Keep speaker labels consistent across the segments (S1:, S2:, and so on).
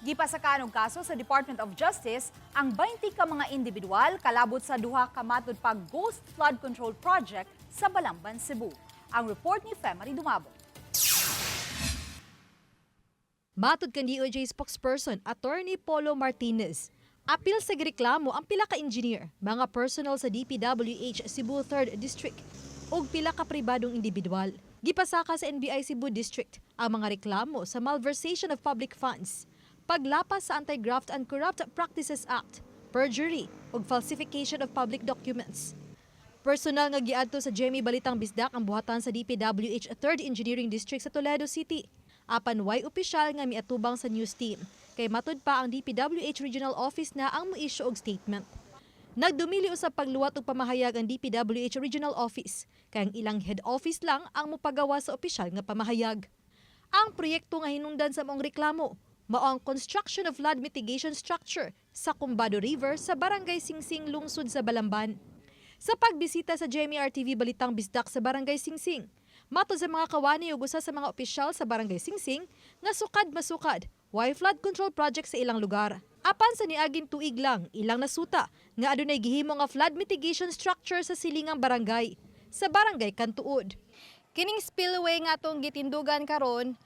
S1: Gipasakaan og kaso sa Department of Justice ang 20 ka mga individual kalabot sa duha ka matud pa ghost flood control project sa Balamban, Cebu. Ang report ni Femary Dumabo.
S2: Matod kang DOJ spokesperson Attorney Polo Martinez, apil sa gireklamo ang pila ka engineer, mga personnel sa DPWH Cebu 3rd District ug pila ka pribadong individual. Gipasaka sa NBI Cebu District ang mga reklamo sa malversation of public funds, paglapas sa Anti-Graft and Corrupt Practices Act, perjury ug falsification of public documents. Personal nga giadto sa GMA Balitang Bisdak ang buhatan sa DPWH 3rd Engineering District sa Toledo City. Apan way opisyal nga miatubang sa news team. Kay matud pa, ang DPWH Regional Office na ang mo-issue og statement. Nagdumili usab pagluwat og pamahayag ang DPWH Regional Office kay ang ilang head office lang ang mopagawa sa opisyal nga pamahayag. Ang proyekto nga hinungdan sa maong reklamo mao ang construction of flood mitigation structure sa Combado River sa Barangay Singsing, lungsod sa Balamban. Sa pagbisita sa GMA-RTV Balitang Bisdak sa Barangay Singsing, matod sa mga kawani ug usa sa mga opisyal sa Barangay Singsing nga sukad masukad, way flood control project sa ilang lugar. Apan sa niaging tuig lang, ilang nasuta nga adunay gihimo nga flood mitigation structure sa silingang barangay, sa Barangay Cantuod. Kining spillway nga atong gitindugan karon,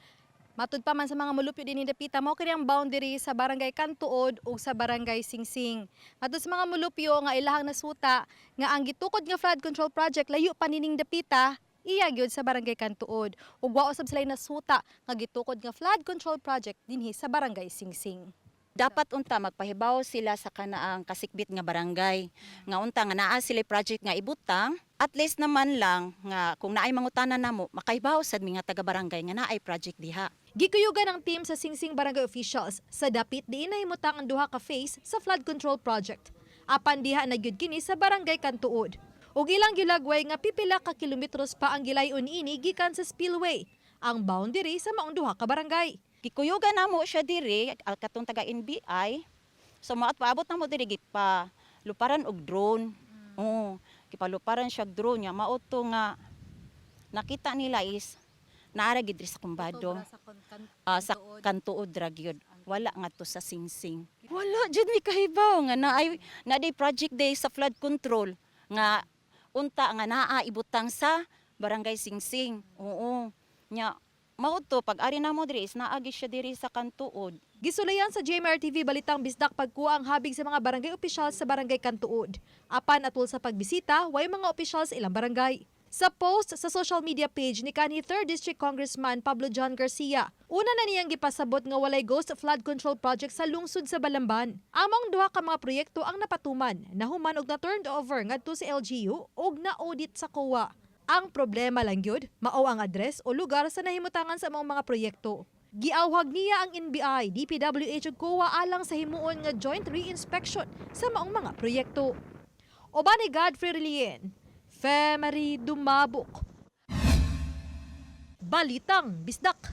S2: matud pa man sa mga mulupyo dinhi dapita, mao kini ang boundary sa Barangay Cantuod ug sa Barangay Singsing. Matud sa mga mulupyo nga ilahang nasuta nga ang gitukod nga flood control project layo pa nining dapita, iya gyud sa Barangay Cantuod. Ug wa usab sila nasuta nga gitukod nga flood control project dinhi sa Barangay Singsing.
S3: Dapat unta magpahibaw sila sa kanaang kasikbit nga barangay nga unta nga naa sila project nga ibutang, at least naman lang nga kung naay mangutana namo, makahibaw sad mi nga taga barangay nga naay project diha.
S2: Gikuyugan ang team sa Singsing Barangay officials sa dapit diin nahimutang ang duha ka phase sa flood control project. Apan diha na gyud kini sa Barangay Cantuod. Ug ilang gilagway nga pipila ka kilometros pa ang gilayon ini gikan sa spillway, ang boundary sa maong duha ka barangay.
S3: Gikuyugan namo siya diri katong taga NBI, so maot paabot namo diri, gipa luparan og drone. Oo, gipaluparan siya og drone nya mao to nga nakita nila is naara gid diri sa Combado. Sa Cantuod ra gyud. Wala nga to sa Singsing. Wala jud mi kahibaw nga naay na day project day sa flood control nga unta nga naa ibutang sa Barangay Singsing. Oo. Nya mao to pag ari namo diri is naa gyud siya diri sa Cantuod.
S2: Gisulayan sa GMRTV Balitang Bisdak pagkuha ang habig sa mga barangay opisyal sa Barangay Cantuod. Apan atol sa pagbisita, way mga opisyal sa ilang barangay. Sa post sa social media page ni kanhi 3rd District Congressman Pablo John Garcia, una na niyang gipasabot nga walay ghost flood control project sa lungsod sa Balamban. Among duha ka mga proyekto ang napatuman, nahuman og na turned over ngadto sa LGU ug na-audit sa COA. Ang problema lang gyud, mao ang address o lugar sa nahimutangan sa maong mga proyekto. Giawhag niya ang NBI, DPWH ug COA alang sa himuon nga joint re-inspection sa maong mga proyekto. Uban ni Godfrey Relien, Femery Dumabok. Balitang Bisdak.